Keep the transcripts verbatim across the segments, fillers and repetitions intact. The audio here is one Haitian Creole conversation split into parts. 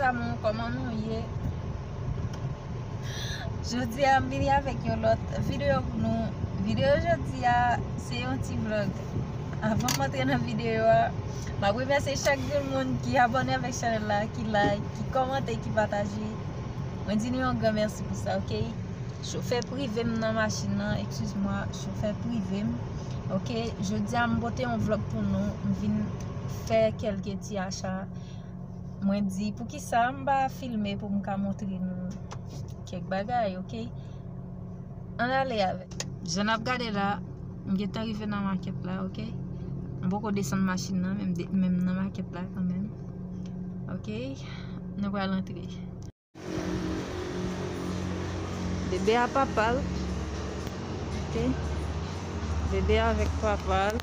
Amour, kòman nou ye? Jodi a, m vini avèk yon lòt videyo pou nou. Videyo jodi a, se yon ti vlog. Avan m antre nan videyo a, m ap remèsye chak grenn moun ki abòne avèk chanèl la, ki like, ki kòmante, ki pataje. Mwen di nou yon gran mèsi pou sa, oke? Chofè prive m nan machin nan, excuse-moi, chofè prive m. Oke, jodi a m pote yon vlog pou nou. M vin fè kèlke ti acha. Mwen di, poukisa m pa filme pou m ka montre nou kèk bagay, oke? Ann ale avèk. Jan n ap gade la, m gentan rive nan makèt la, oke? M poko desann machin nan, men m de-, men m nan makèt la kanmenm. Oke? Nou pral antre. Bebe a papa l. Oke. Bebe avèk papa l.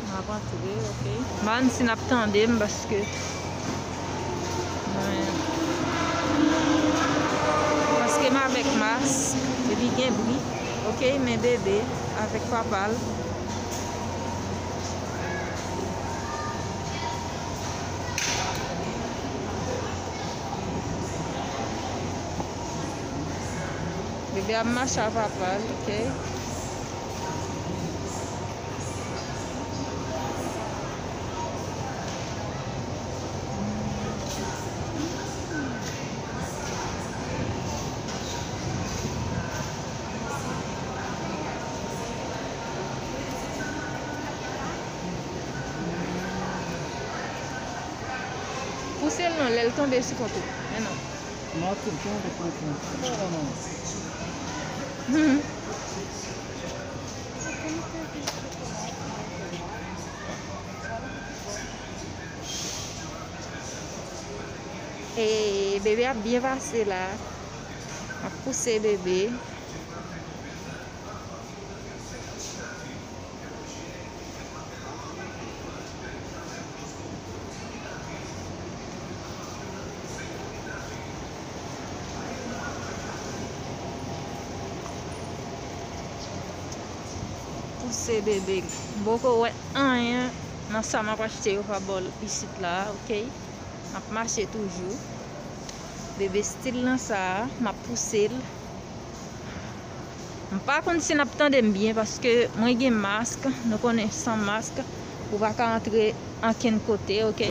M ap antre, oke. M pa konn si n ap tande m paske mwen, paske m avèk mask epi gen bri, oke, men bebe avèk papa l. Bebe ap mache a papa l, oke? Pouse l non, lè l tonbe sou kont ou. Men non. Martin, kòman te pran pran? Kòman non? E bebe ap byen pase la. M ap pouse bebe. Pouse bebe. M poko wè anyen nan sa m ap achte yo pa bò isit la, oke? M ap mache toujou. Bebe still nan sa a, m ap pouse l. M pa konn si n ap tande m byen paske mwen gen mask, nou konnen san mask, ou pa ka antre ankenn kote, oke?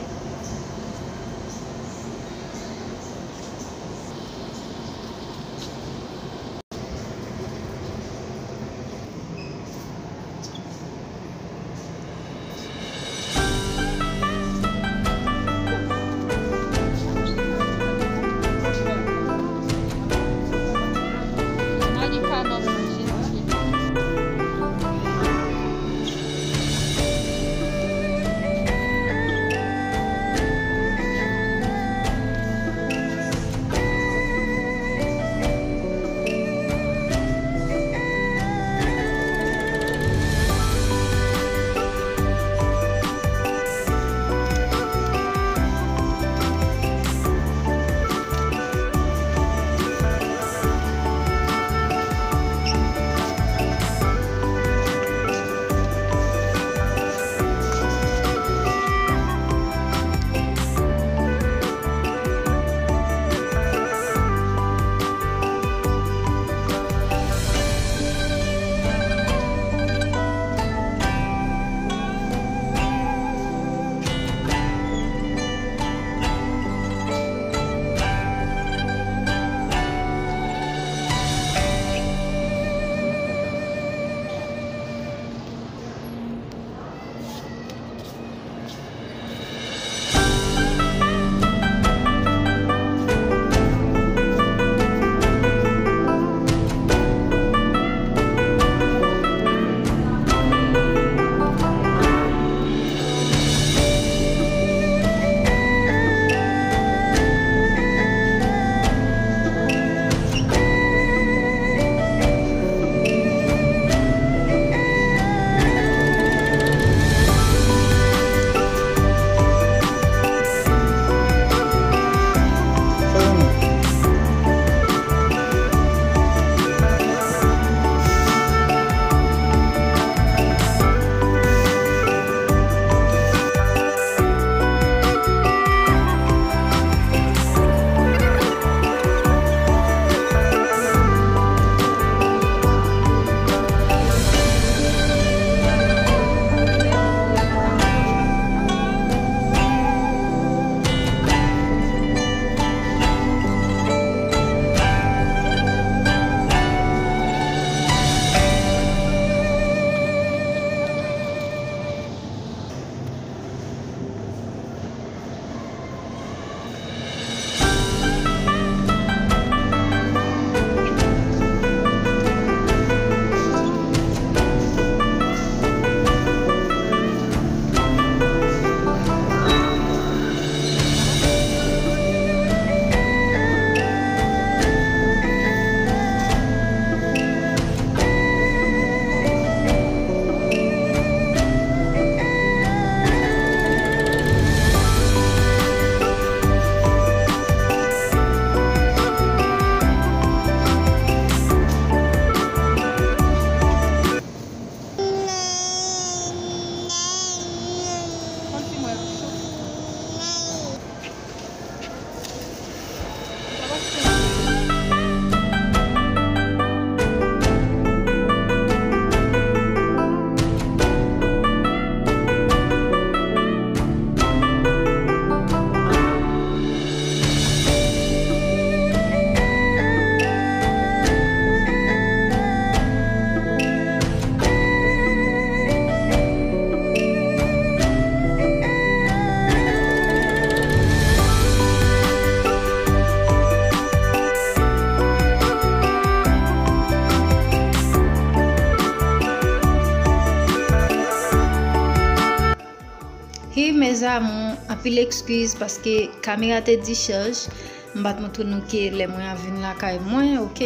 Mes amours, anpil ekskiz paske kamera te dichaj, m pa t montre nou ke lè mwen a vin lakay mwen, ok?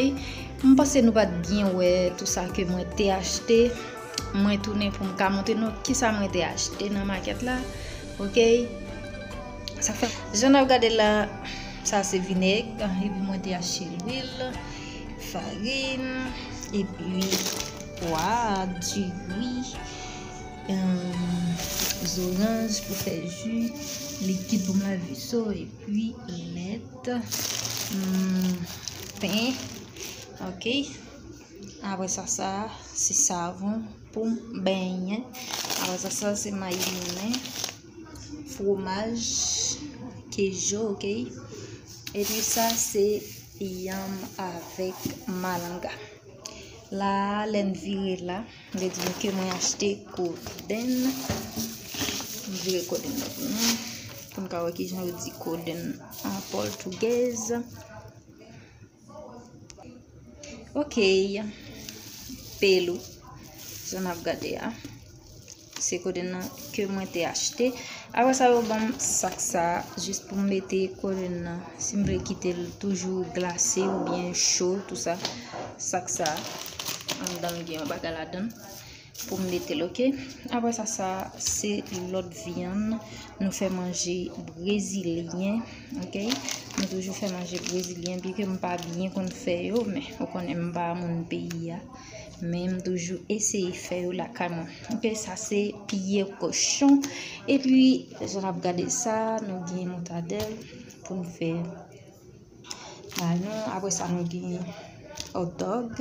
M panse nou pa t byen wè tout sa ke mwen te achte. Mwen tounen pou m ka montre nou kisa mwen te achte nan makèt la, ok? Sa fè, jan n ap gade la, sa se vinèg, epi mwen te achte lwil, farin, epi pwa, diri, em, zoranj pou fè ji, likid pou m lave so, epi lèt, em, pen, ok. Apre sa, sa se savon pou m benyen. Apre sa, sa se mayi moulen, fwomaj, kejo, ok. Epi sa se yanm avèk malanga. La, lè n vire la, m te di nou ke mwen achte kodenn. M vire kodenn nan pou nou, pou n ka wè kijan yo di kodenn an pòtugèz. Ok, pelu, jan n ap gade a. Se kodenn nan ke mwen te achte. Apre sa, yo ban m sak sa a, jis pou m mete kodenn nan. Si m vle kite l toujou glase oubyen cho, tou sa, sak sa a, anndan l gen yon bagay ladan l pou m mete l, ok? Apre sa, sa se lòt vyann. Nou fè manje brezilyen, ok? Nou toujou fè manje brezilyen, byenke m pa byen konn fè yo, men ou konnen m pa moun peyi a. Men m toujou eseye fè yo lakay mwen. Ok, sa se pye kochon. Epi, jan n ap gade sa, nou gen moutadèl pou n fè bayon. Apre sa, nou gen hot dog.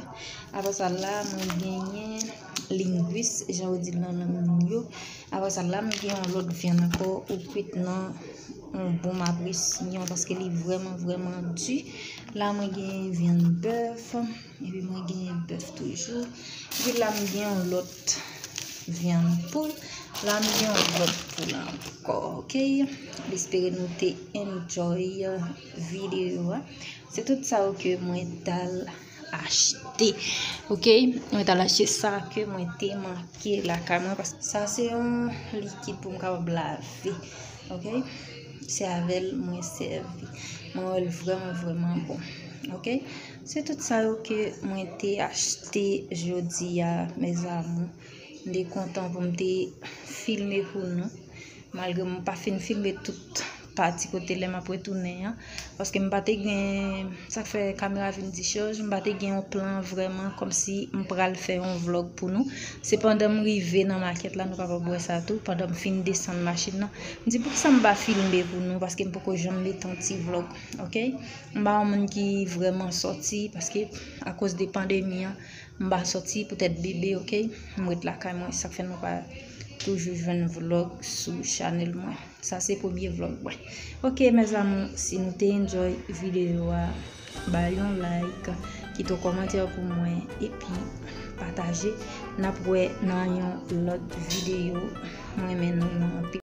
Apre sa, la, mwen genyen lingwis, jan yo di l nan lang nou yo. Apre sa, la, m gen yon lòt vyann ankò, ou kwit nan yon bon mabre siyon, paske li vrèman, vrèman di. La, mwen gen vyann bèf. Epi mwen gen bèf toujou. Epi la m gen yon lòt vyann poul. La m gen yon lòt poul ankò, ok? M espere nou te enjoy videyo a. Se tout sa yo ke mwen t al achte, ok? Mwen t al achte sa ke mwen te manke lakay mwen, paske sa se yon likid pou m kapab lave, ok? Se avè l mwen sèvi. Mwen wè l vrèman, vrèman bon, ok? Se tout sa yo ke mwen te achte jodi a, mes amours. M te kontan pou m te filme pou nou. Malgre m pa fin filme tout pati kote lè m ap retounen an. Paske m pa te gen, sa k fè kamera vin dichaj, m pa te gen yon plan vrèman kòmsi m pral fè yon vlòg pou nou. Se pandan m rive nan makèt la, nou kapab wè sa tou, pandan m fin desann machin nan. M di poukisa m pa filme pou nou, paske m poko janm mete yon ti vlòg, ok? M pa yon moun ki vrèman sòti, paske akoz de pandemi an, m pa sòti poutèt bebe, ok? M ret lakay mwen, sa k fè nou pa toujou jwenn vlòg sou chanèl mwen. Sa se premye vlòg mwen. Ok, mes amours, si nou te enjoy videyo a, bay yon like, kite yon kòmantè pou mwen, epi pataje. N ap wè nan yon lòt videyo. Mwen renmen nou, nou anpil.